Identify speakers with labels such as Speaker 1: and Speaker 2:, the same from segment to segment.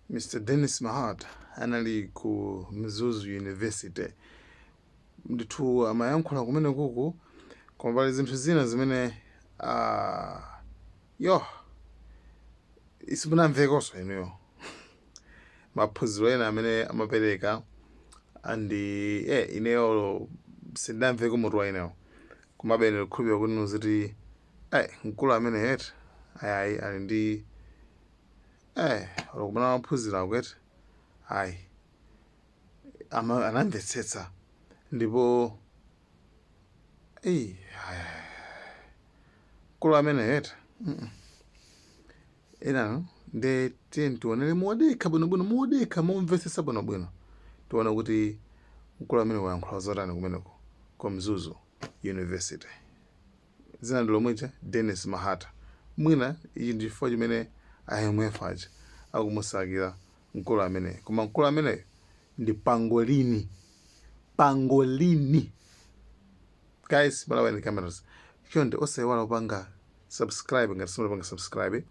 Speaker 1: Mr Dennis Mahata anali ku Mzuzu University. Ndithu amayankhula kumene kuku, koma pali zinthu zina zimene yo simunamvekonso inuyo, maphunziro ena amene amapereka andi ineyo sindinamveko mutu wa ineyo. Komabe ndikukhulupirira kuti nuziti mkulu amene eti ayi, ali ndi olo kumene amaphunzira akwete ayi, anamvetsetsa ndipo ayi, mkulu amene eti Enano nde tiye tionere modekha bwinobwino, modekha, momvetsetsa bwinobwino, tione kuti mkulu amene wayankhula zotani kumeneko ku Mzuzu University. Dzina ndi lomweja, Dennis Mahata. Mwina ichi ndi chifukwa chimene IMF aja akumusakira mkulu ameneyo. Koma mkulu ameneyo ndi pangolini, pangolini. Guys, Malawi Cameras, chonde osayiwala kupanga subscribe ngati simunapanga subscribe,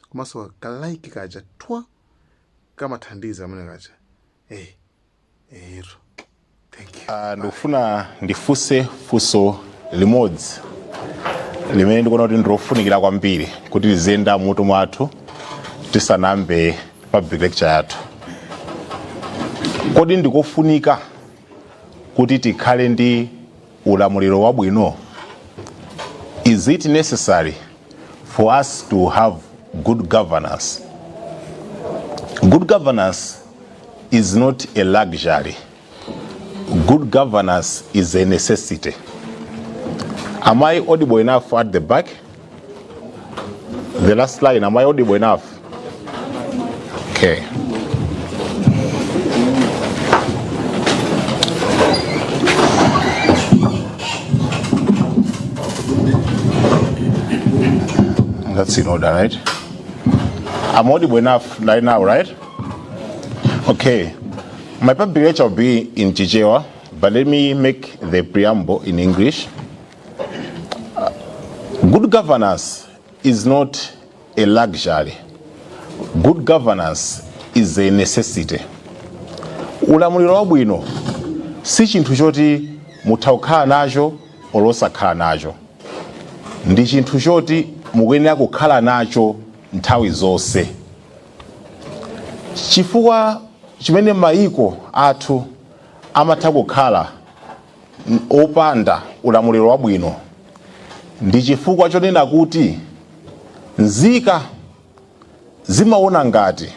Speaker 1: komanso ka like kaja twa kamathandiza kamene kaja. Ero, thank you.
Speaker 2: Ndikufuna ndifunse funso limodzi limene ndikuona kuti ndilofunikira kwambiri kuti liziyenda mutu mwathu tisanambe public lecture yathu. Kodi ndikofunika kuti tikhale ndi ulamuliro wabwino? Is it necessary for us to have good governance? Good governance is not a luxury. Good governance is a necessity. Am I audible enough at the back? The last line, am I audible enough? Okay. That's in order, right? I'm audible enough right now, right? Okay. My public lecture will be in Chichewa, but let me make the preamble in English. Good governance is not a luxury. Good governance is a necessity. Ulamuliro wabwino si chinthu choti mutha kukhala nacho olo osakhala nacho. Ndi chinthu choti mukuyenera kukhala nacho nthawi zonse. Chifukwa chimene mayiko athu amatha kukhala opanda ulamuliro wabwino ndi chifukwa chonena kuti nzika zimaona ngati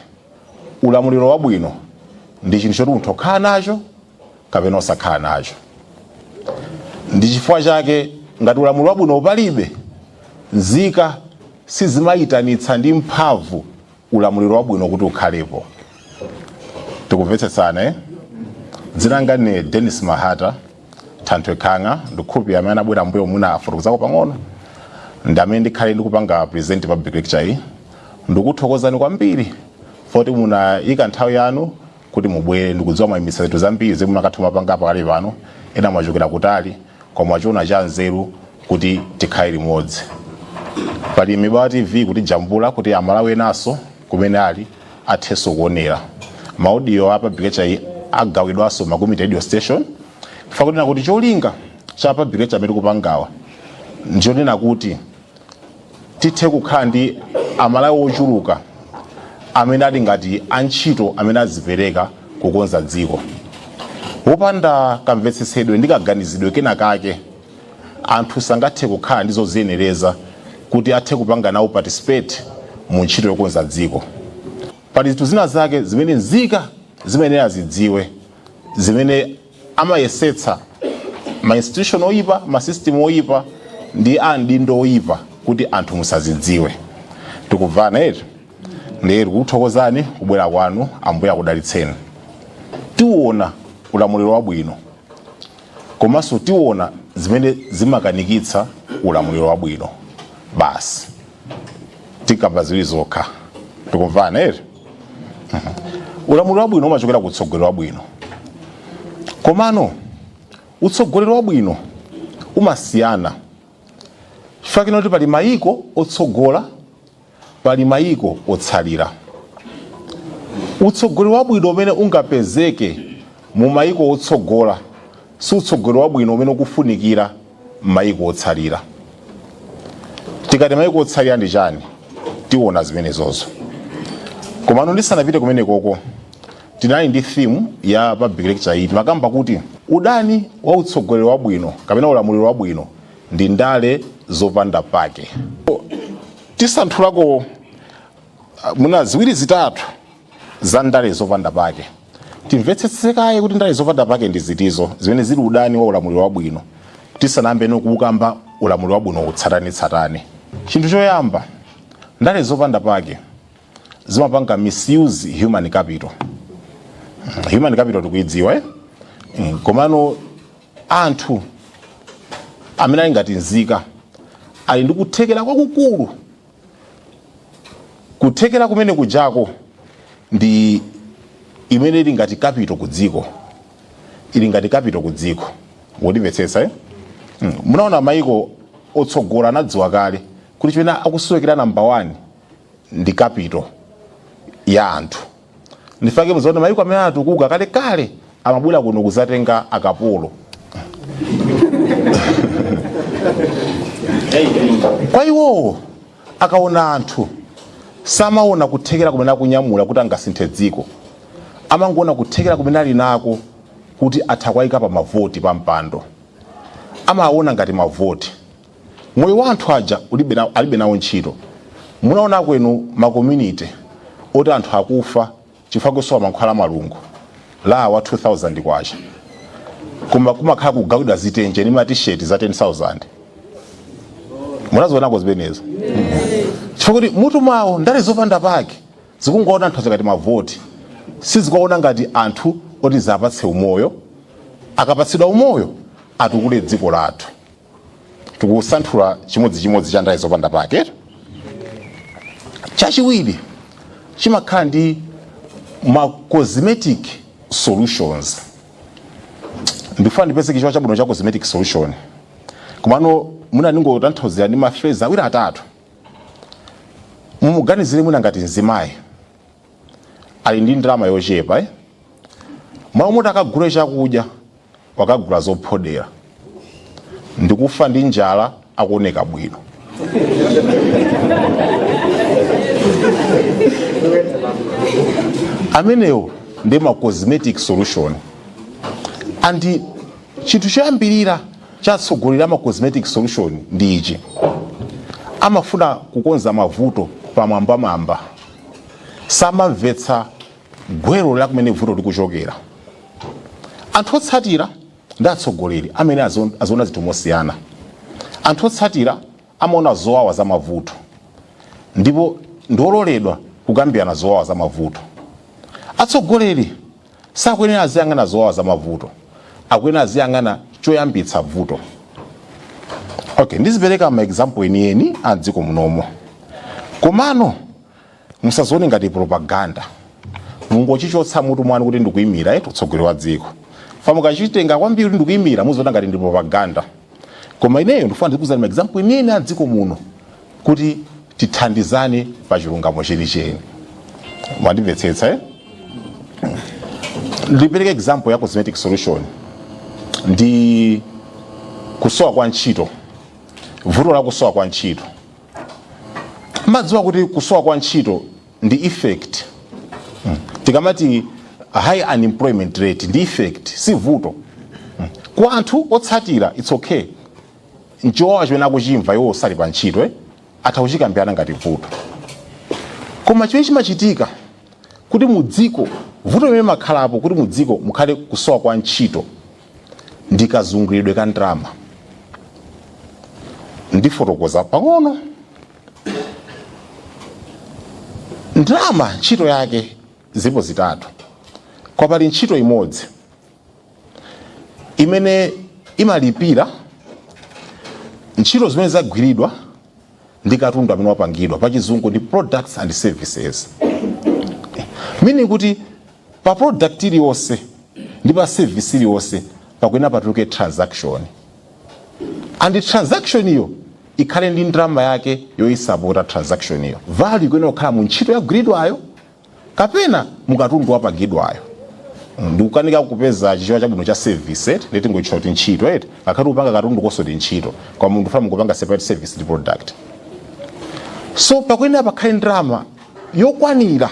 Speaker 2: ulamuliro wabwino ndi chinthu choti munthu okhala nacho kapena osakhala nacho. Ndi chifukwa chake ngati ulamuliro wabwino palibe, nzika sizimayitanitsa ndi mphamvu ulamuliro wabwino kuti ukhalepo. Tikumvetsetsana, eh? Dzina langa ni Dennis Mahata Thanthwe Khang'a. Ndikukhulupirira amene anabwera mbuyo muna afotokozako pang'ono, ndi amene ndikhale ndikupanga present public lecture iyi. Ndikuthokozani kwambiri poti munayika nthawi yanu kuti mubwere. Ndikudziwa mwayimitsa zinthu zambiri zimwe mumakatha mapanga pakali pano, ena mwachokera kutali, koma mwachiona cha nzeru kuti tikhale limodzi. Pali Mibawa TV kuti jambula kuti Amalawi enanso kumene ali athenso kuonera. Ma audio a public lecture iyi agawidwanso ma community radio station, fakunena kuti cholinga cha public lecture amene tikupangawa ndichonena kuti tithe kukhala ndi Amalawi ochuluka amene ali ngati antchito amene azipereka kukonza dziko. Wopanda kamvetsetsedwe ndi kaganizidwe kena kake, anthu sangathe kukhala ndi zoziyenereza kuti athe kupanga nawo participate mu ntchito yokonza dziko. Pali zinthu zina zake zimene nzika zimayenera zidziwe, zimene amayesetsa ma institution oyipa, ma system oyipa ndi andindo oyipa kuti anthu musazidziwe. Tikubvana eti? Ndiye tikuthokozani kubwera kwanu, Ambuye akudalitseni. Tiwona ulamuliro wabwino, komanso tiwona zimene zimakanikitsa ulamuliro wabwino. Basi, tikamba ziwiri zokha. Tikumvana eti? Ulamuliro wabwino umachokera ku utsogoleri wabwino, komano utsogoleri wabwino umasiyana chifukwa kuti pali mayiko otsogola, pali mayiko otsalira. Utsogoleri wabwino umene ungapezeke mu mayiko otsogola si utsogoleri wabwino umene ukufunikira m'mayiko otsalira. Tikati mayiko otsalira ndi chani, tiona zimenezozo. Komano ndisanapite kumenekoko, tinali ndi theme ya public lecture iyi. Timakamba kuti udani wa utsogoleri wabwino kapena ulamuliro wabwino ndi ndale zopanda pake. Tisanthulako muna ziwiri zitatu za ndale zopanda pake. Timvetsetse kaye kuti ndale zopanda pake ndi zitizo zimene zili udani wa ulamuliro wabwino, tisanayambe nokukamba ulamuliro wabwino utsatanetsatane. Chinthu choyamba, ndale zopanda pake zimapanga misuse human capital. Human capital tikuidziwa, eh? Komano anthu amene ali ngati nzika ali ndi kuthekera kwakukulu. Kuthekera kumene kujako ndi imene ili ngati capital ku dziko, ili ngati capital ku dziko. Mukundimvetsetsa, eh? Munaona maiko otsogola anadziwa kale kuti chimene akusowekera number 1 ndi capital ya anthu. Ndifake muzaona maiko amene anatukuka kalekale amabwera kuno kuzatenga akapolo. Kwa iwowo, akaona anthu samaona kuthekera kumene akunyamula kuti angasinthe dziko, amangoona kuthekera kumene ali nako kuti atha kuwayika pa mavoti pa mpando. Amaona ngati mavoti. Moyo wa anthu aja alibe nawo ntchito. Munaona kwenu ma community oti anthu akufa chifukwa kusowa mankhwala malungo la wa 2000 kwacha, koma kumakhala kugawidwa zitenje ndi matisheti za 10,000. Munazionako zimenezo? Chifukwa kuti mutu mwawo ndale zopanda pake zikungoona anthu aja ngati mavoti, sizikuwaona ngati anthu oti zapatse umoyo. Akapatsidwa umoyo atukule dziko lathu. Tikusanthula chimodzimodzi cha ndale zopanda pake. Chachiwiri, chimakhala ndi ma cosmetic solutions. Ndifuna ndipeze Chichewa chabwino cha cosmetic solution, komano mwina ndingotanthauzira ndi ma phrase awiri atatu. Mumuganizire mwina ngati mzimayi ali ndi ndalama yochepa, eh? Mwa moti akagule chakudya, wakagula zophodera ndikufa ndi njala, akuoneka bwino. Amenewo ndi ma cosmetic solution. And chinthu choyambirira chatsogolera ama cosmetic solution ndi ichi: amafuna kukonza mavuto pamwambamwamba, samamvetsa gwero la kumene vuto likuchokera. Anthu otsatira ndi atsogoleri amene aziona zinthu mosiyana. Anthu otsatira amaona zowawa za mavuto ndipo ndiololedwa kukambirana zowawa za mavuto. Atsogoleri sakuyenera aziyang'ana zowawa za mavuto, akuyenera aziyang'ana choyambitsa vuto. Okay, ndizipereka ma example enieni a dziko munomo, komano musazione ngati propaganda. Mungochichotsa mutu mwanu kuti ndikuyimira utsogoleri wa dziko. Fa mukachitenga kwambiri kuti ndikuyimira, muziona ngati ndi propaganda. Koma ineyo ndikufuna ndikuuzani ma example enieni a dziko muno kuti tithandizane pa chilungamo chenicheni. Mwandimvetsetsa, eh? Ndipereke example ya cosmetic solution ndi kusowa kwa ntchito, vuto la kusowa kwa ntchito. Madziwa kuti kusowa kwa ntchito ndi effect. Tikamati high unemployment rate ndi effect, si vuto. Kwa anthu otsatira it's okay, nchowawa chimene akuchimva iwo sali pa ntchito, eh? Atha kuchikambirana ngati vuto. Koma chimene chimachitika kuti mudziko, vuto limene makhalapo kuti mudziko mukhale kusowa kwa ntchito ndi kazunguliridwe ka ndalama. Ndifotokoza pang'ono. Ndalama ntchito yake zipo zitatu. Kwa pali ntchito imodzi imene imalipira ntchito zimene zagwiridwa ndi katundu amene wapangidwa, pachizungu ndi products and services, meaning kuti pa product iliyonse ndi pa service iliyonse pakuyenera patuluke transaction, and transaction iyo ikhale ndi ndalama yake yoyisapota transaction iyo. Value ikuyenera kukhala mu ntchito yagwiridwayo kapena mukatundu wapangidwayo. Ndikukanika kupeza Chichewa chabwino cha service eti, ndeti ngoitcha kuti ntchito eti, ngakhale kupanga katundu konso ndi ntchito, koma munthu funa mukupanga separate service ndi product. So pakuyenera pakhale ndalama yokwanira,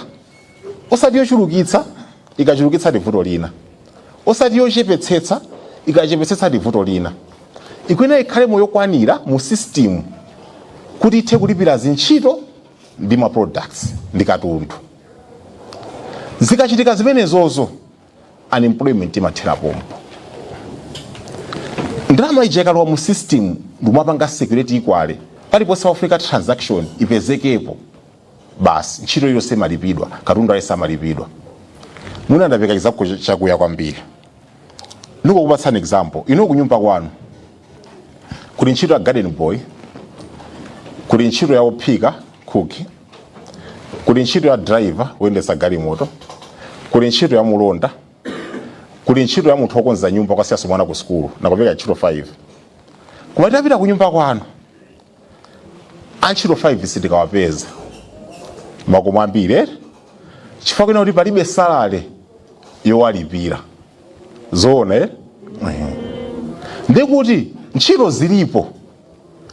Speaker 2: osati yochulukitsa, ikachulukitsa ndi vuto lina, osati yochepetsetsa, ikachepetsetsa ndi vuto lina. Ikuyenera ikhalemo yokwanira mu system kuti ithe kulipira zintchito ndi ma products ndi katundu. Zikachitika zimenezozo, unemployment imathera pompo. Ndalama ija ikalowa mu system ndimapanga circulate equally, paliponse pafunika transaction ipezekepo, basi ntchito iliyonse imalipidwa, katundu aliyense amalipidwa. Mwina ndapeka chizako chakuya kwambiri. Ndikukupatsani example. Ino kunyumba kwanu kuli ntchito ya garden boy, kuli ntchito ya ophika, cook, kuli ntchito ya driver woyendetsa galimoto, kuli ntchito ya mulonda, kuli ntchito ya munthu wokonza nyumba kwasiyaso mwana ku sukulu, nakupeka ntchito 5. Koma titapita ku nyumba kwanu, antchito 5 sitikawapeza makomo ambiri eh? Chifukwa kwina kuti palibe salary yowalipira. Zoona eh? Ndikuti ntchito zilipo,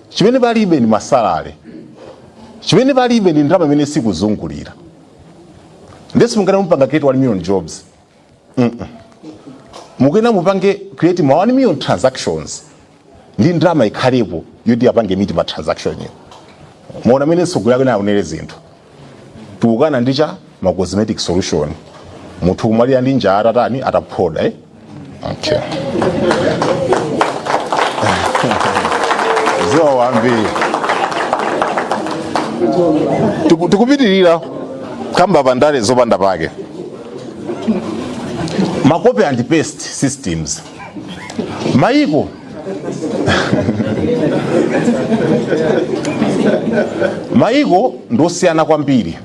Speaker 2: chimene palibe ni ma salary, chimene palibe ni ndalama imene sikuzungulira. Ndesi mungana mupanga create 1 million jobs, Mukuyena mupange create ma 1 million transactions ndi ndalama ikhalepo yoti apange meet ma transaction yo. Muona mene sogolo yake naonere zinthu. Tukana ndi cha ma cosmetic solution, munthu kumwalira ndi njala atatani, ataphoda eh? Okay. Ziwa wambiri. Tikupitirira kamba pandale zopanda pake, ma copy and paste systems. Maiko ndosiyana kwambiri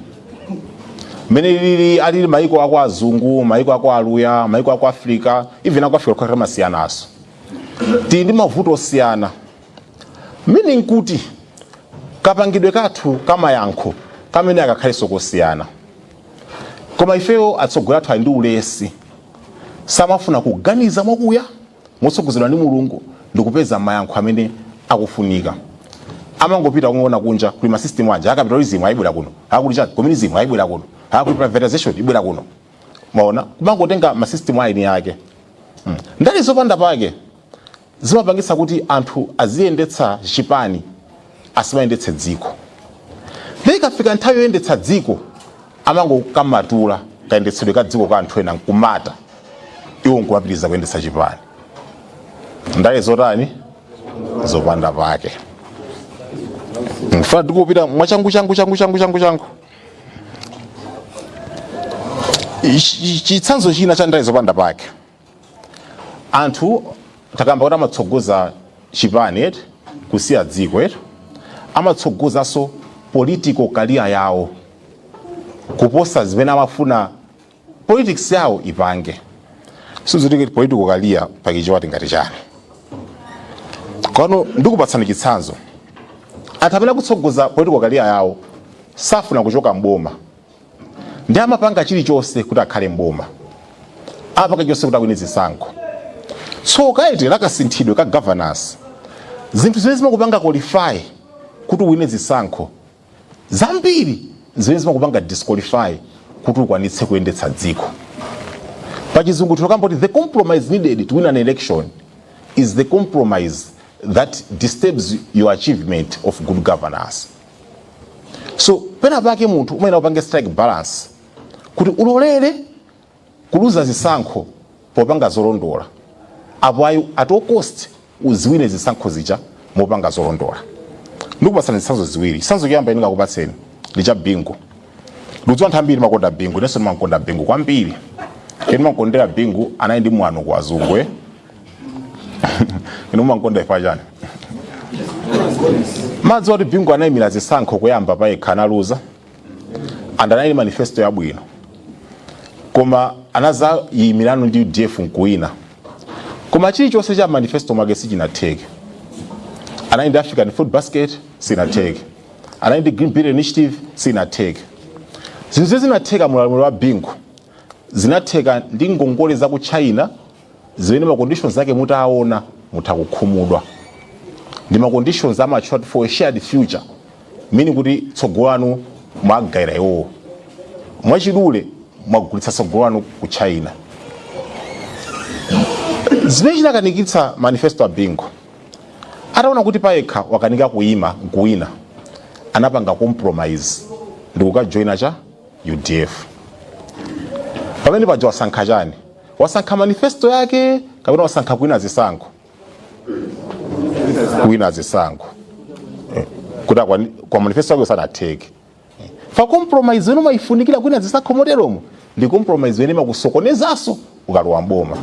Speaker 2: mmene lili alili maiko ako azungu, maiko ako aluya, maiko ako Africa, even ako Africa kukhala masiyanaso, tili ndi mavuto osiyana, meaning kuti kapangidwe kathu kamayankho kamene akakhalenso kosiyana. Koma ifeyo atsogoleri athu ali ndi ulesi, samafuna kuganiza mwakuya motsogozedwa ndi Mulungu ndikupeza mayankho amene akufunika. Amangopita kungoona kunja kuli ma system aja a capitalism, ayibwera kuno, akuli cha communism ayibwera kuno, akuli privatization ibwera kuno. Maona kumangotenga ma system aini yake. Ndale zopanda pake zimapangitsa kuti anthu aziyendetsa chipani, asimayendetse dziko. Ikafika nthawi yoyendetsa dziko, amangokamatula kayendetsedwe ka dziko ka anthu ena nkumata, iwo nkumapitiriza kuyendetsa chipani. Ndale zotani? Zopanda pake. Mfana tikupita mwachangu changu changu changu changu changu. Chitsanzo china cha ndale zopanda pake, anthu takamba kuti amatsogoza chipani eti kusiya dziko eti, amatsogozanso political career yawo kuposa zimene amafuna politics yawo ipange. Sizoti political career pakichiwa tingati chani kono, ndikupatsani chitsanzo. Anthu amene akutsogoza political career yawo safuna kuchoka mboma, ndi amapanga chilichonse kuti akhale mboma, amapanga chilichonse kuti awine zisankho. Tsoka iti lakasinthidwe ka governance, zinthu zimene zimakupanga qualify kuti uwine zisankho zambiri zimene zimakupanga disqualify kuti ukwanitse kuyendetsa dziko. Pachizungu tikamba kuti the compromise needed to win an election is the compromise that disturbs your achievement of good governance. So pena pake munthu umayenera upange strike balance kuti ulolere kuluza zisankho popanga zolondola, apo ayi at all cost uziwine zisankho zija mopanga zolondola. Ndikupatsani zitsanzo ziwiri. Chitsanzo choyamba ndingakupatseni ndi cha Bingu. Ndikudziwa anthu ambiri makonda Bingu, inenso ndimakonda Bingu kwambiri. Ine ndimakondera Bingu anali ndi mwano kwa azungu eh. Inu mumakonda ifa chani? Madziwa kuti Bingu anayimira zisankho kuyamba payekha, analuza, and anali manifesto yabwino, koma anazayimirano ndi UDF nkuwina, koma chilichonse cha manifesto mwake sichinatheke. Anali ndi African Food Basket, sinatheke. Anali ndi Green Belt Initiative, sinatheke. Zinthu zinatheka mulamuliro wa Bingu, zinatheka ndi ngongole za ku China zimene ma conditions ake mutaona mutha kukhumudwa. Ndi ma conditions amatchula for a shared future, meaning kuti tsogolo lanu mwagayira iwowo. Mwachidule, mwagulitsa tsogolo lanu ku China. Zimene chinakanikitsa manifesto a Bingu, ataona kuti payekha wakanika kuyima nkuwina, anapanga compromise ndi kukajoina cha UDF. Pamene paja wasankha chani? Wasankha manifesto yake kapena wasankha kuwina zisankho? Kuwina zisankho. Kuti kwa manifesto yake sanatheke. Fa compromise imene umayifunikira kuwina zisankho moteromo ndi compromise imene imakusokonezanso ukalowa mboma.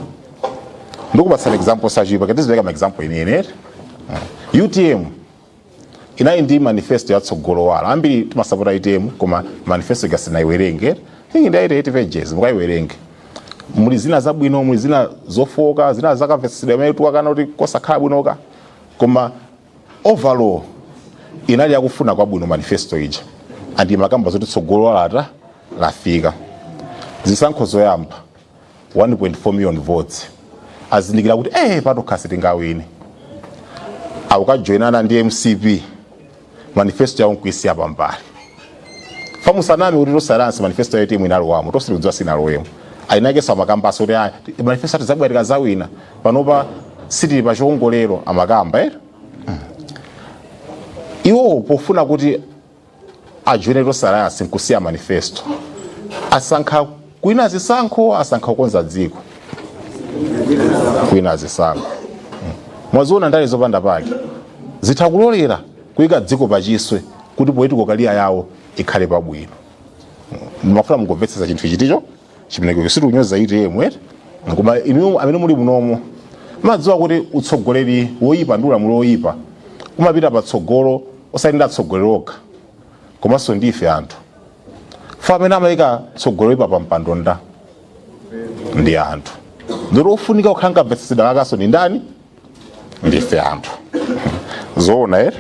Speaker 2: Ndikupatsani example sachipa katizipereka ma example enieni. UTM inali ndi manifesto yatsogolo wala. Ambiri timasapota UTM, koma manifesto ikasinayiwerenge, think ndi 88 pages. Mukayiwerenge, muli zina zabwino, muli zina zofoka, zina zakamvetsedwa imene tukakana kuti kosakhala bwinoka, koma overall inali yakufuna kwabwino manifesto ija, and imakamba zoti tsogolo walata lafika. Zisankho zoyamba, 1.4 million votes. Azindikira kuti patokha sitingawine, akukajoinana ndi MCP, manifesto yawo nkuisiya pambali. Famusaname kuti tosalansi manifesto ya UTM inalowamo, tosikudziwa sinalowemo. Ayinakenso amakambaso kuti manifesto atizabwera tikazawina, panopa sitili pa chiwongolero, amakamba. Iwo pofuna kuti ajoine tosalansi nkusiya manifesto, asankha kuwina zisankho, asankha kukonza dziko? Kuwina zisankho. Mwaziona ndale zopanda pake zitha kulolera kuyika dziko pachiswe kuti political career yawo ikhale pabwino. Ndimafuna mungomvetsetsa chinthu ichiticho chimeneko. Sitikunyoza UTM eti, koma inu amene muli munomo madziwa kuti utsogoleri woyipa ndi ulamuliro woyipa umapita patsogolo osati ndi atsogoleri okha, komanso ndife anthu. Fa amene amayika tsogoleri woyipa pa mpando nda ndi anthu. Ndoti ofunika kukhala nkamvetsetsedwa kakaso ndi ndani? Ndife anthu. Zoona ere.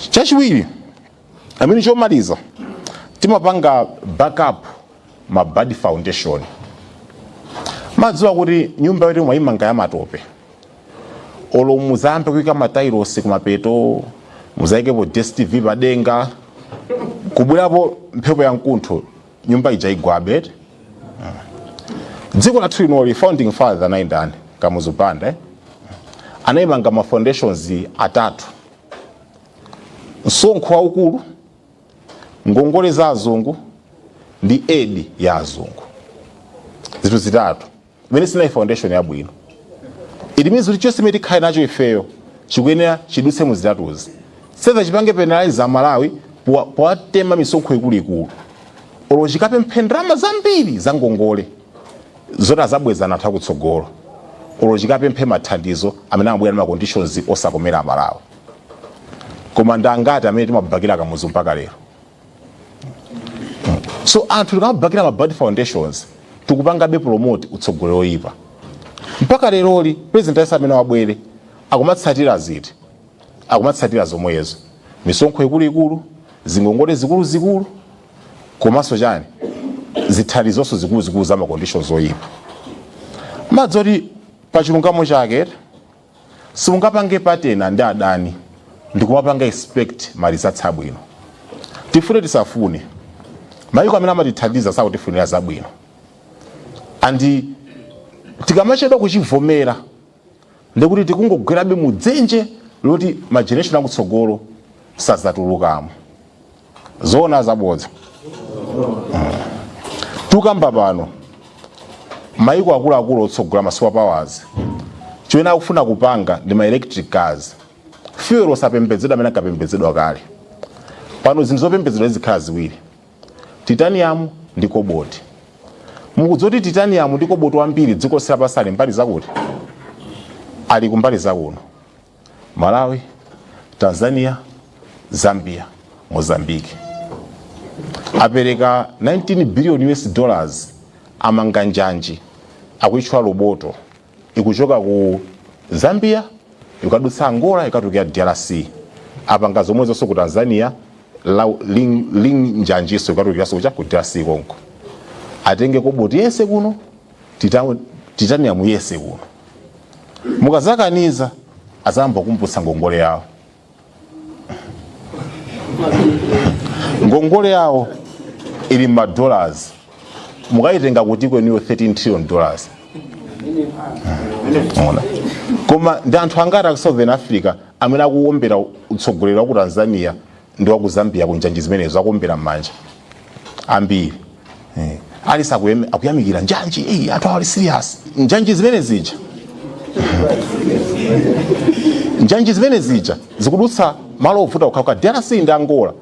Speaker 2: Chachiwiri amene chomaliza, timapanga backup ma bad foundation. Madziwa kuti nyumba yoti mwayimanga ya matope, olo muzayambe kuyika matailosi kumapeto, muzayikepo DStv padenga, kubwerapo mphepo ya mkuntho, nyumba ija igwabe. Dziko lathu linoli, founding father anali ndani? Kamuzu Banda, eh? Anayimanga ma foundations atatu: msonkho waukulu, ngongole za azungu ndi aid ya azungu. Zinthu zitatu imene sinali foundation yabwino. It means kuti chonse imene tikhale nacho ifeyo chikuyenera chidutse mu zitatuzi. Seza chipange penalize Amalawi powatema misonkho ikuluikulu, olo chikapemphe ndalama zambiri za ngongole zoti azabwezana anthu akutsogolo, olo chikapemphe mathandizo amene amabwera ndi ma conditions osakomera Amalawi. Koma ndangati amene timabakira Kamuzu mpaka lero? So anthu tikamabakira ma bad foundations, tikupangabe promote utsogoleri oyipa mpaka leroli. President ayese amene wabwere akumatsatira ziti? Akumatsatira zomwezo: misonkho ikuluikulu, zingongole zikuluzikulu, komanso chani? Zithandizonso zikuluzikulu za ma conditions oyipa. Madzoti pa chilungamo chake, simungapange partner ndi adani ndikumapanga expect ma results abwino. Tifune tisafune, mayiko amene amatithandiza sakutifunira zabwino, and tikamachedwa kuchivomera ndikuti tikungogwerabe mu dzenje loti ma generation akutsogolo sazatulukamo. Zoona zabodza? Tukamba pano, maiko akuluakulu otsogola, ma super powers, chimene akufuna kupanga ndi ma electric cars. Fuel osapembedzedwa amene ankapembedzedwa kale. Pano zinthu zopembedzedwa zikhala ziwiri, titanium ndi cobalt. Mukudziwa kuti titanium ndi cobalt wambiri dziko lonse lapansi ali mbali zakuti? Ali kumbali zakuno: Malawi, Tanzania, Zambia, Mozambique. Apereka 19 billion US dollars, amanga njanji akuitchula Lobito, ikuchoka ku Zambia, ikadutsa Angola, ikatulukira DRC. Apanga zomwe zonso ku Tanzania. Link njanjiso ikatulukiranso kucha ku DRC konko. Atenge cobalt yese kuno, titanium yese kuno. Mukazakaniza azayamba kukumbutsa ngongole yawo. Ngongole yawo ili ma dollars, mukayitenga kuti kwenuyo 13 trillion dollars? Ona. Koma ndi anthu angati aku Southern Africa amene akuwombera utsogoleri wa ku Tanzania ndi wa ku Zambia ku njanji zimenezo, akuwombera m'manja? Ambiri. Alisi akuyamikira njanji, anthu ali serious. Njanji zimene zija, njanji zimene zija zikudutsa malo ovuta kukhala DRC ndi Angola,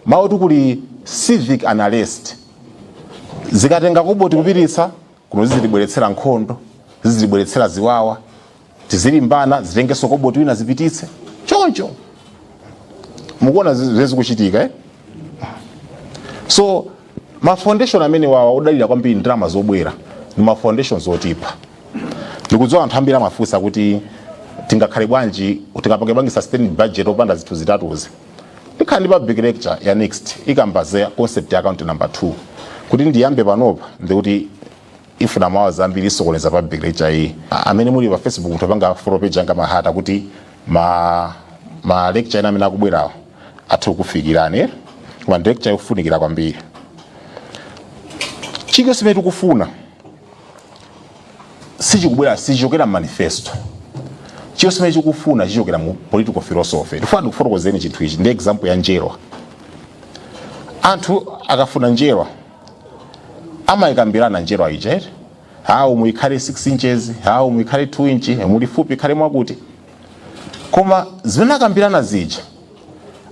Speaker 2: malo oti kuli civic unrest. Zikatenga cobalt kupititsa kuno, zizitibweretsera nkhondo, zizitibweretsera ziwawa, tizilimbana, zitengenso cobalt wina zipititse choncho. Mukuona zimene zikuchitika, eh? So ma foundation amene wawa odalira kwambiri ndalama zobwera ndi ma foundations otipha. Ndikudziwa anthu ambiri amafunsa kuti tingakhale bwanji, tingapange bwanji sustain budget opanda zinthu zitatuzi. Ndikhala ndi public lecture ya next ikamba za concept ya account number 2. Kuti ndiyambe panopa ndikuti ifuna mawa zambiri, isokoneza public lecture iyi. Amene muli pa Facebook mutapanga follow page yanga Mahata, kuti ma lecture ena amene akubwerawo athe kukufikirani, eh? Koma ndi lecture yofunikira kwambiri. Chilichonse chimene tikufuna sichikubwera, sichichokera manifesto. Chilichonse chimene chikufuna chichokera mu political philosophy. Ndifuna ndikufotokozeni chinthu ichi ndi example ya njerwa. Anthu akafuna njerwa amayikambirana njerwa ija, ere hawo muikhale 6 inches, hawo muikhale 2 inch, mulifupi ikhale mwakuti. Koma zimene akambirana zija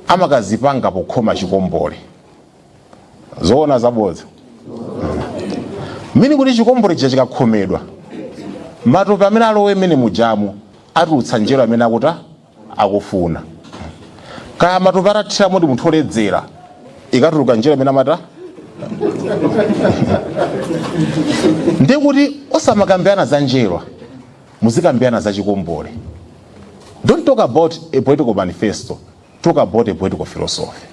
Speaker 2: amakazipanga pokhoma chikombole. Zoona zabodza? Mini kuti chikombole chija chikakhomedwa, matope amene alowe mene mujamu atulutsa njerwa amene akuta akufuna. Kaya matope atathiramo ndi munthu oledzera, ikatuluka njerwa amene amata. Ndiye kuti osamakambirana za njerwa, muzikambirana za chikombole. Don't talk about a political manifesto, talk about a political philosophy.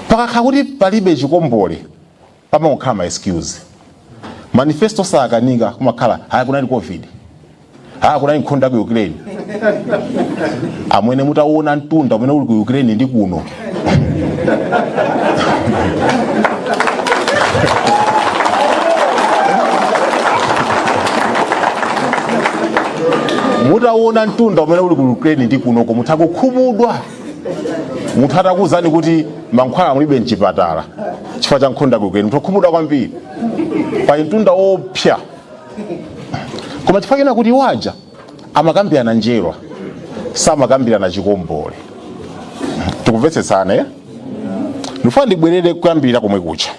Speaker 2: Pakakhala kuti palibe chikombole, pamangokhala ma excuse. Manifesto sakanika, kumakhala haya kunali COVID, haya kunali nkhondo ku Ukraine. Amwene, mutaona mtunda umene uli ku Ukraine ndi kuno, mutaona mtunda umene uli ku Ukraine ndi kunoko, mutha kukhumudwa. Munthu atakuwuzani kuti mankhwala mulibe mchipatala chifukwa cha nkhondo ku Ukraine, mutha kukhumudwa kwambiri. Pali mtunda wopsa. Koma chifukwa chena kuti waja amakambirana njerwa, samakambirana chikombole. Tikumvetsetsana, eh? Ndifuna ndibwerere kuyambirira komwe kucha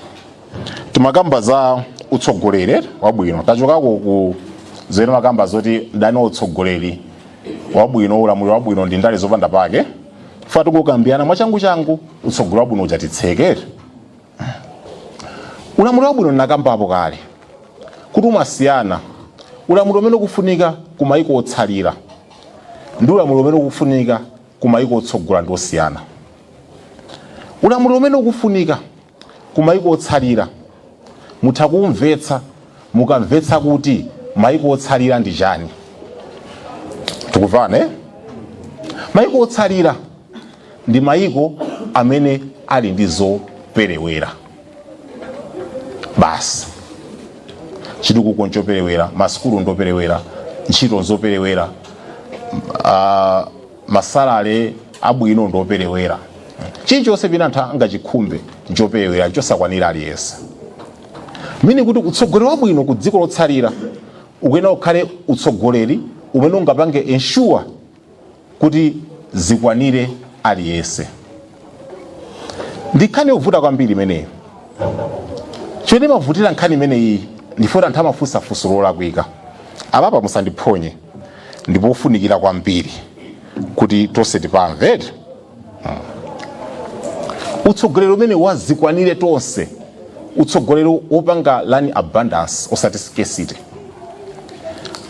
Speaker 2: timakamba za utsogoleri wabwino. Tachokako ku zimene makamba zoti mdani wa utsogoleri wabwino, ulamuliro wabwino, ndi ndale zopanda pake. Funa tikukambirana mwachangu changu utsogoleri wabwino uja, titseke. Ulamuliro wabwino ndinakambapo kale kuti umasiyana. Ulamuliro umene ukufunika ku mayiko otsalira ndi ulamuliro umene ukufunika ku mayiko otsogola ndi osiyana. Ulamuliro umene ukufunika ku mayiko otsalira mutha kumvetsa mukamvetsa kuti mayiko otsalira ndi chani. Tikuvana, eh? Mayiko otsalira ndi mayiko amene ali ndi zoperewera basi. Chitukuko nchoperewera, masukulu ndoperewera, ntchito nzoperewera, masalale abwino ndoperewera, chilichonse pina anthu angachikhumbe nchoperewera, chosakwanira aliyense. Mini kuti utsogoleri wabwino ku dziko lotsalira ukuyenera ukhale utsogoleri umene ungapange ensure kuti zikwanire aliyense. Ndi nkhani yovuta kwambiri imeneyo. Chimene imavutira nkhani imeneyi ndifoti anthu amafunsa funso lolakwika. Apapa musandiphonye, ndipo ofunikira kwambiri kuti tonse tipamve. Utsogoleri umene wazikwanire tonse, utsogoleri wopanga run abundance osati scarcity.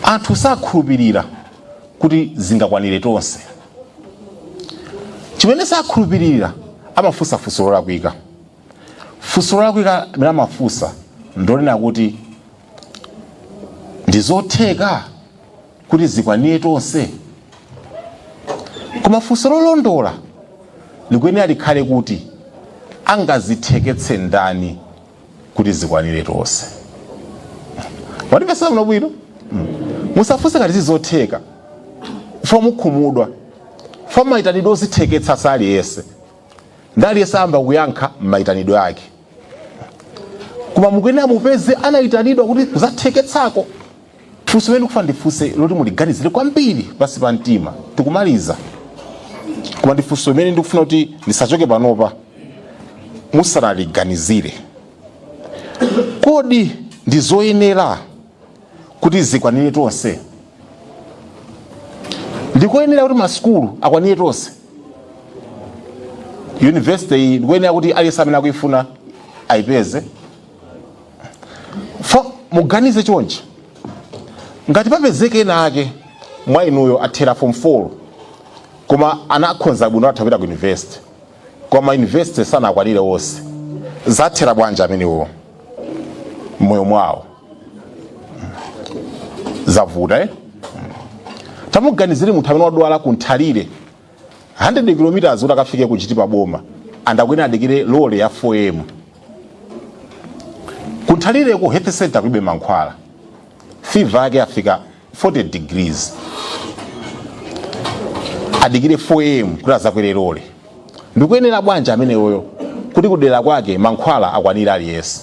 Speaker 2: Anthu sakhulupirira kuti zingakwanire tonse. Chimene sakhulupirira, Amafunsa funso lolakwika. Funso lolakwika limene amafunsa ndonena kuti ndizotheka kuti zikwanire tonse, koma funso lolondola likuyenera likhale kuti angazitheketse ndani kuti zikwanire tonse. Mwandimvetsa bwino bwino? Musafunse ngati zizotheka fo mukhumudwa fo mayitanidwe ozitheketsa saliyese ndi aliyense ayamba kuyankha mayitanidwe ake, koma mukuyenera mupeze anayitanidwa kuti kuzatheketsako. Funso limene ndikufuna ndifunse loti muliganizire kwambiri pansi pa mtima, tikumaliza, koma ndi funso limene ndikufuna kuti ndisachoke panopa musanaliganizire. Kodi ndi zoyenera kuti zikwanire tonse? Ndikoyenera kuti masukulu akwanire tonse? University iyi ndikoyenera kuti aliyense amene akuifuna ayipeze? Fo muganize chonchi, ngati papezeke ena ake mwa inuyo athera form 4 koma anakhonza bwino, atha kupita ku university, koma university sanakwanire onse, zathera bwanji amenewo mmoyo mwawo? Zavuta, eh? Tamuganizire munthu amene wadwala ku Nthalire, 100 km kuti akafike ku Chitipa boma, andakwena adikire lole ya 4M. Ku Nthalire ku health center kulibe mankhwala, fever yake afika 40 degrees, adikire 4M kuti azakwere lole. Ndikuyenera bwanji ameneyoyo kuti kudera kwake mankhwala akwanire aliyense?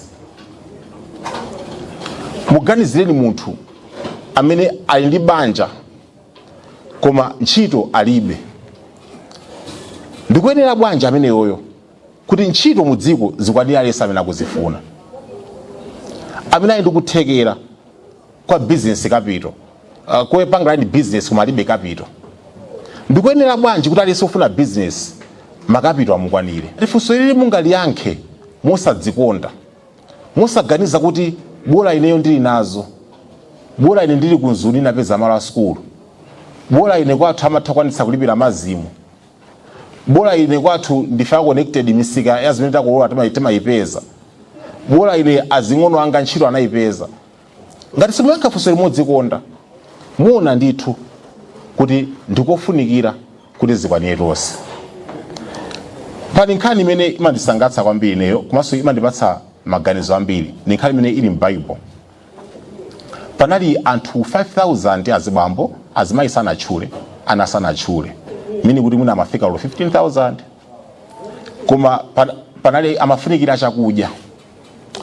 Speaker 2: Muganizireni munthu amene ali ndi banja koma ntchito alibe. Ndikuyenera bwanji ameneyoyo kuti ntchito mu dziko zikwanire aliyense amene akuzifuna, amene ali ndi kuthekera kwa business capital, kupanga run business koma alibe capital? Ndikuyenera bwanji kuti aliyense ofuna business ma capital amukwanire? Funso ilili mungaliyankhe mosadzikonda, mosaganiza kuti bola ineyo ndili nazo, bola ine ndili kunzuni napeza malo a sukulu, bola ine kwathu amatha kukwanitsa kulipira mazimu, bola ine kwathu ndife connected, misika ya zimene takolola timayipeza, bola ine azing'ono anga ntchito anayipeza. Ngati simuyankha funso limodzi konda, muona ndithu kuti ndikofunikira kuti zikwanire tonse. Pali nkhani imene imandisangalatsa kwambiri ineyo komanso imandipatsa maganizo ambiri, ndi nkhani imene ili m'Bible. Panali anthu 5000 azibambo, azimayi sanatchule, ana sanatchule, mini kuti mwina amafika lo 15,000, koma panali amafunikira chakudya.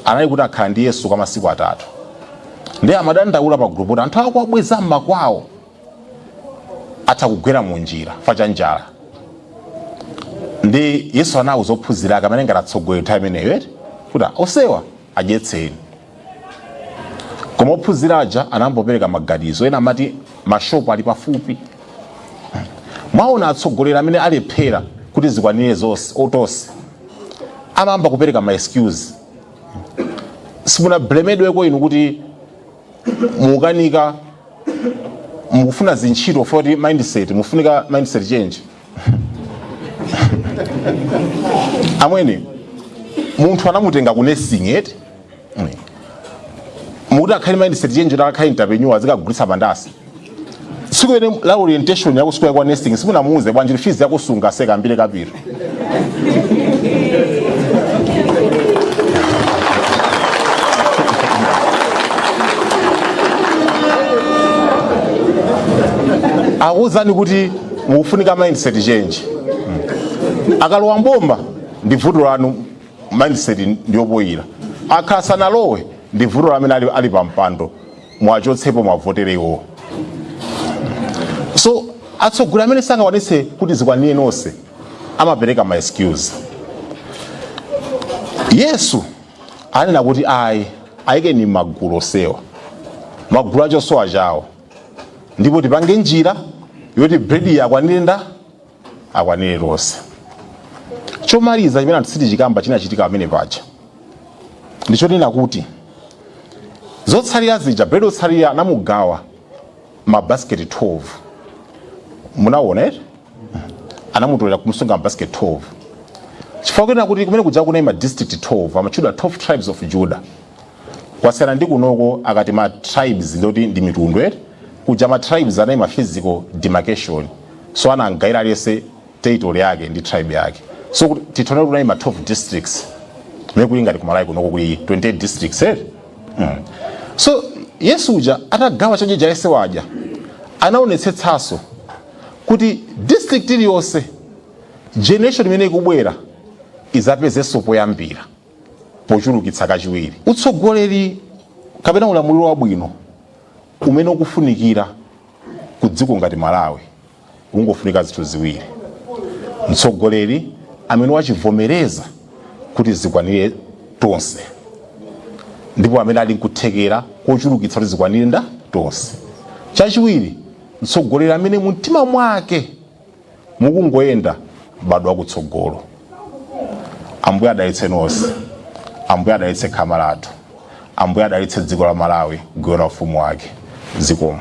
Speaker 2: Anali kuti akhala ndi Yesu kwa masiku 3, ndi amadandaula pa group kuti anthu akuwabweza mmakwawo atha kugwera mu njira fa cha njala. Ndi Yesu anawuza ophunzira ake amene ngati atsogoleri nthawi imeneyo eti kuti osewa adyetseni. Koma ophunzira aja anambopereka maganizo ena, amati mashopu ali pafupi. Mwaona atsogoleri amene alephera kuti zikwanire zonse otonse amayamba kupereka ma excuse. Simunablemedweko inu kuti mukanika, mukufuna zintchito foti mindset, mufunika mindset change. Amwene, munthu anamutenga ku nursing eti, mukuti akhale mindset change kuti akakhale entrepreneur azikagulitsa mandasi. Tsiku ene la orientation yaku school kwa nursing simunamuuze bwanji fees yakusunga seka ambire kapiro? Akuwuzani kuti mukufunika mindset change. Akalowa mboma ndi vuto lanu, mindset ndiyopoyira. Akhala sanalowe ndi vuto lamene ali pa mpando, mwachotsepo, mwavotere iwo. So atsogoleri amene sangakwanitse kuti zikwanire nonse amapereka ma excuse. Yesu anena kuti ayi, ayikeni magulu osewa, magulu achosowa chawo, ndipo tipange njira yoti bredi akwanire nda akwanire tonse. Chomaliza chimene anthu sitichikamba chinachitika pamene paja ndichonena kuti zotsalira zija, bredi otsalira anamugawa mabasiketi 12. Munaona eti anamutolera kumusunga mabasiketi 12. Chifukwa kuti kumene kuja kunali ma district 12, amatchedwa 12 tribes of Judah. Kwasiyana ndi kunoko, akati ma tribes ndoti ndi mitundu eti. Kuja ma tribes anali ma physical demarcation, so anagawira aliyense territory yake ndi tribe yake. So kuti titone kunali ma 12 districts, kumene kuli ngati kumalawi kunoko kuli 28 districts eti. So Yesu uja atagawa chakudya cha yense waja, anaonetsetsanso kuti district iliyonse, generation imene ikubwera izapezenso poyambira pochulukitsa kachiwiri. Utsogoleri kapena ulamuliro wabwino umene ukufunikira ku dziko ngati Malawi ungofunika zinthu ziwiri: mtsogoleri amene wachivomereza kuti zikwanire tonse, ndipo amene ali nkuthekera kochulukitsa kuti zikwanire nda tonse. Chachiwiri, mtsogoleri amene mumtima mwake mukungoyenda m'badwo wakutsogolo. Ambuye adalitse nonse. Ambuye adalitse khama lathu. Ambuye adalitse dziko la Malawi kuona ufumu wake. Zikomo.